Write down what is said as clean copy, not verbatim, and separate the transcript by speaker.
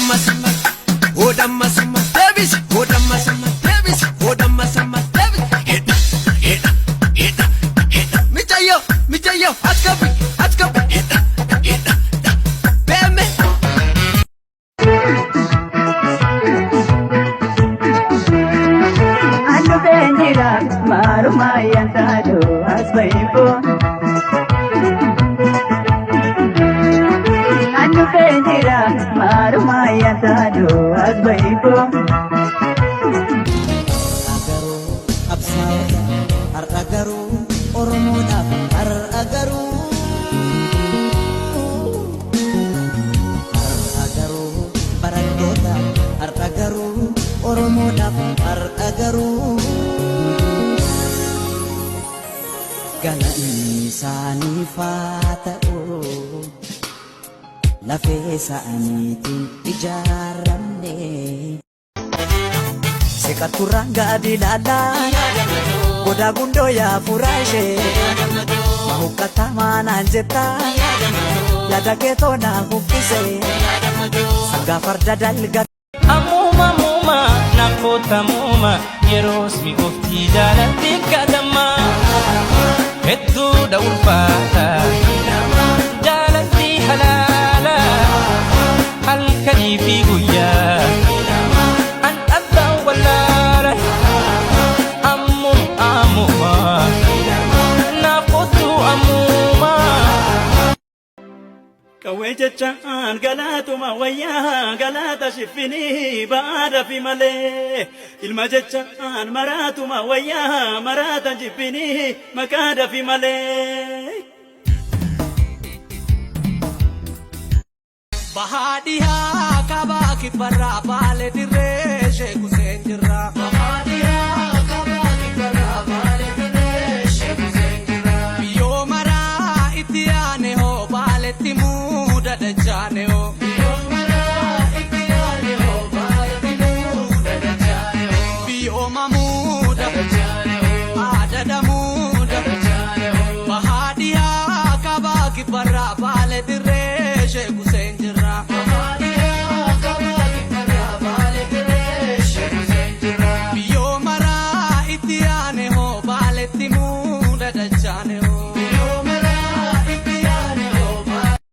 Speaker 1: Hodamma samma, hodamma samma, deebisi. Hodamma samma, deebisi. Hodamma samma, deebisi. Hidha, hidha, hidha, hidha. Micayyoo, micayyoo, as qabi, as qabi. Hidha, hidha, dha. Beeme.
Speaker 2: Annu beenjira maarumaa yantaadho as bahiifo. Annu beenjira maarumaa yantaadho as bahiifo.
Speaker 3: Garuu qabsaa'ota har'a garuu Oromoodhaaf har'a garuu har'a garuu barattoota har'a garuu Oromoodhaaf har'a garuu galanni isaaniif haa ta'u lafee isaaniitiin ijaaramne. Siqatturraan gadi ilaalaa godaa gundoo yaa furaa ishee mahuqqataa maanaan jettaa yaada keetoo naa huqqise sangaa farda dalga.
Speaker 4: Ammuma ammuma naaf muuma yeroos mi'ooftii jaalatti kadhamma hedduudha ulfaata jaalatti halaala halkanii fi guyyaa an abbaan wallaala ammuma ammuma naaf kottu ammuma.
Speaker 5: Qawwee jechaan galaatuma wayyaa galaata shiffinii ba'aadha fi malee ilma jechaan maraatuma wayyaa maraata jibbinii maqaadha fi malee.
Speaker 1: Bahaa dhihaa kaabaa kibbarraa baalee dirree sheeku.